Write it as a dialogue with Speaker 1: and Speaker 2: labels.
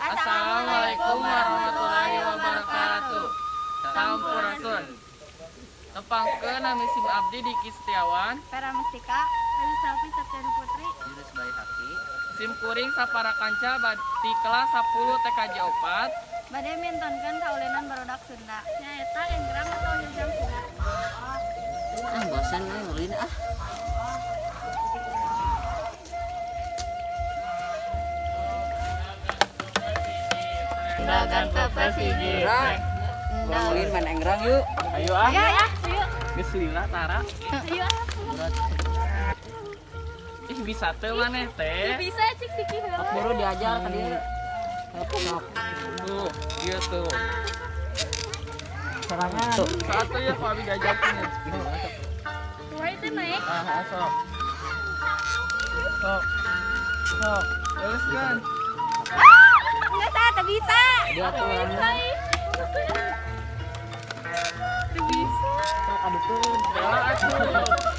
Speaker 1: Assalamualaikum warahmatullahi wabarakatuh. Sampurasun. Tepangkeun, nami sim abdi Diki Setiawan.
Speaker 2: Vera Mustika.
Speaker 3: Ayu Selvi Septian Putri.
Speaker 4: Yunus Baihaqi.
Speaker 1: Sim kuring sapara kanca di kelas 10 TKJ 4.
Speaker 2: Bade mintonkeun kaulinan barudak Sunda.
Speaker 3: Nyaeta engrang atau hijang Sunda.
Speaker 4: Ah, bosan nih ulin ah.
Speaker 1: Dagan pepes hiji.
Speaker 4: Urang ulin main engrang yuk.
Speaker 1: Ayo ah.
Speaker 2: Ya ya.
Speaker 3: Ayo.
Speaker 1: Geus lila tara.
Speaker 3: Ayo ah.
Speaker 1: Ih, bisa teu maneh teh?
Speaker 3: Bisa cik Diki heula.
Speaker 4: Buru diajar ka dieu. Sok.
Speaker 1: Tuh, ieu tuh.
Speaker 4: Sorangan.
Speaker 1: Satu ya ku abi diajarkeun ya.
Speaker 3: Wah, itu naik.
Speaker 1: Ah, ah, sok. Sok. Sok. Teruskan.
Speaker 2: Enggak sah, tak bisa.
Speaker 4: Dia tuh
Speaker 3: Bisa ih. Teu bisa.
Speaker 4: Sok adukeun.
Speaker 1: Bela atuh.